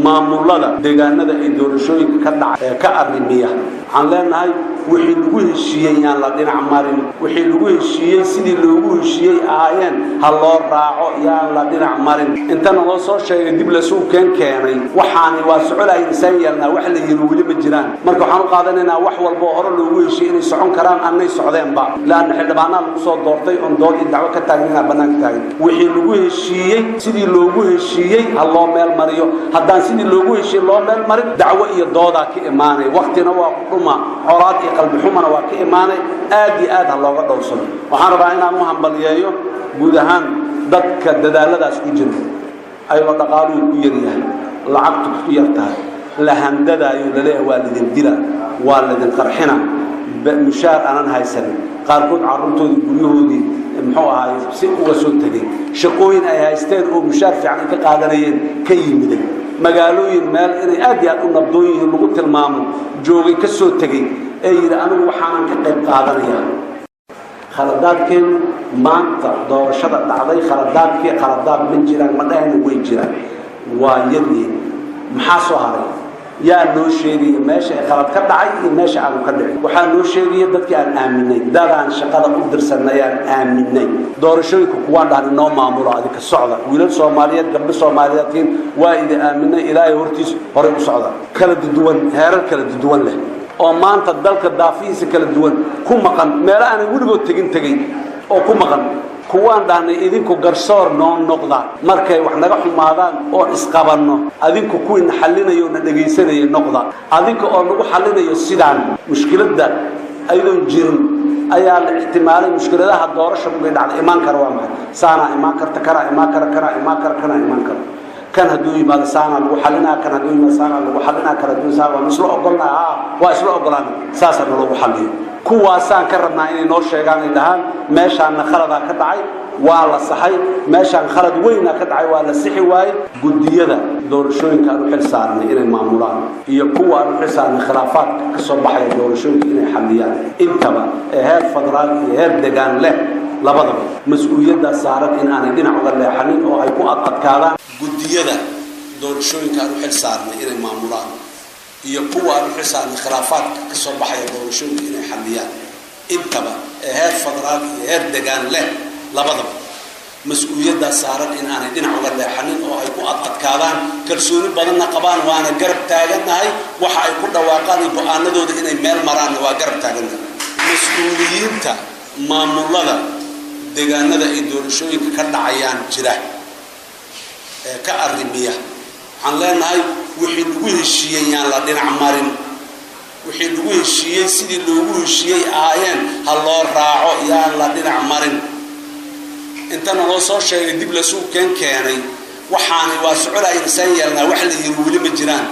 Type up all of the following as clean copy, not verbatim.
Maamulada deegaanada ay doorashooyinka ka dhaca ee ka arrimiya, waxaan leenahay, wixii lagu heshiiyey yaan la dhinac marin. Wixii lagu heshiiyey, sidii loogu heshiiyey ahaayeen ha loo raaco, yaan la dhinac marin. Intana loo soo sheegay dib lasugu keenay, waxaani waa soconayn isaan yeelnaa, wax la yiri weli ma jiraan. Marka waxaan u qaadanaynaa wax walba oo hore loogu heshiiyey inay socon karaan, annay socdeenba, laanna xildhibaanaa lagu soo doortay oon dood iyo dacwo ka taagnina bannaanka taagan. Wixii lagu heshiiyey, sidii loogu heshiiyey ha loo meel mariyo. Haddaan sidii loogu heshiiyey loo meel marin, dacwo iyo doodaa ka imaanay, waktina waa ku dhuma, colaad iyo qalbi xumana waa ka imaanay. Aad iyo aad ha looga dhowrsado. Waxaan rabaa inaan u hambaliyeeyo guud ahaan dadka dadaaladaas ku jira, ayagoo dhaqaaluhu ku yar yahay, lacagtu ku yar tahay, la handadaayo, laleeyahay waa lidin dila, waa lidin qarxina, mushaar aanan haysanin, qaarkood carruurtoodii guryahoodii muxuu ahaay si uga soo tegey, shaqooyin ay haysteen oo mushaar fiican ay ka qaadanayeen ka yimiday, magaalooyin meel inay aad iyo aad u nabdoon yihiin lagu tilmaamo joogay ka soo tegey, ee yidhi anigu waxaanan ka qayb qaadanayaa. Khaladaadkeen maanta doorashada dhacday, khaladaadkii, khaladaad ma jiraan ma dhahayna, way jiraan, waa yaryihiin. Maxaa soo haray? Yaa noo sheegaya meesha ay khalad ka dhacay iyo meesha aanu ka dhicin? Waxaa noo sheegaya dadkii aan aaminay, dadaan shaqada u dirsanay aan aaminay doorashooyinka, kuwaan dhahna noo maamulo, adika socda, wiilal Soomaaliyeed, gabdho Soomaaliyeedtiin, waa idi aaminay, Ilaahay hortiis horay u socda, kala duwan, heerar kala duwan leh, oo maanta dalka daafihiisa kala duwan ku maqan, meelo aanay weligood tegin tegey oo ku maqan, kuwaan dhahnay idinku garsoor noo noqda markay wax naga xumaadaan oon isqabanno, adinku kuwiina xallinayo na dhegaysanaya noqda, adinka oo nagu xallinayo sidaan mushkiladda ayadoon jirin ayaa la ixtimaalay. Mushkiladaha doorasha mugay dhacda imaan kara waa maxay? Saanaa imaan karta, kanaa imaan kara, kanaa imaan kara, kanaa imaan kara. Kan hadduu yimaado saanaa lagu xalinaa, kan hadduu yimaado saanaa lagu xalinaa, kan hadduu saan waa isla ogolnaa, haa, waa isla ogolaana, saasaa naloogu xalliyo. Kuwaasaan ka rabnaa inay noo sheegaan, ay dhahaan meeshaanna khaladaa ka dhacay, waa la saxay, meeshaan khalad weyna ka dhacay, waa la sixi waayey. Guddiyada doorashooyinka aan u xil saarnay inay maamulaan iyo kuwa aan u xil saarnay khilaafaadka ka soo baxaya doorashooyinka inay xalliyaan, intaba ee heer federaal iyo heer degaan leh labadaba, mas-uuliyaddaa saaran in aanay dhinac uga leexanin oo ay ku adadkaadaan. Guddiyada doorashooyinka aan u xil saarnay inay maamulaan iyo kuwa aan u xil saarnay khilaafaadka ka soo baxaya doorashooyinka inay xalliyaan, intaba ee heer federaal iyo heer degaan leh labadaba, mas-uuliyaddaa saaran in aanay dhinac uga leexanin oo ay ku adadkaadaan, kalsooni badanna qabaan. Waana garab taagannahay waxa ay ku dhawaaqaan iyo go-aanadooda inay meel maraanna waa garab taagannahay. Mas-uuliyiinta maamulada deegaanada ay doorashooyinka ka dhacayaan jira ee ka arrimiya, waxaan leenahay, wixii lagu heshiiyey yaan la dhinac marin. Wixii lagu heshiiyey, sidii loogu heshiiyey ahaayeen ha loo raaco, yaan la dhinac marin. Intana loo soo sheegay dib lasugu keenay, waxaani waa soconayn isaan yeelnaa, wax la yiri weli ma jiraan.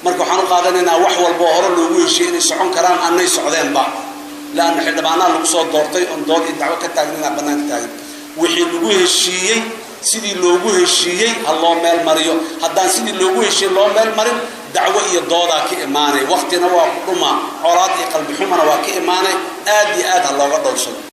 Marka waxaan u qaadanaynaa wax walba oo hore loogu heshiiyey inay socon karaan, annay socdeenba, laanna xildhibaanaa lagu soo doortay oon dood iyo dacwo ka taagnina bannaanka taagan. Wixii lagu heshiiyey, sidii loogu heshiiyey ha loo meel mariyo. Haddaan sidii loogu heshiiyey loo meel marin, dacwo iyo doodaa ka imaanay, waktina waa ku dhuma, colaad iyo qalbi xumana waa ka imaanay. Aad iyo aad ha looga dhowrsado.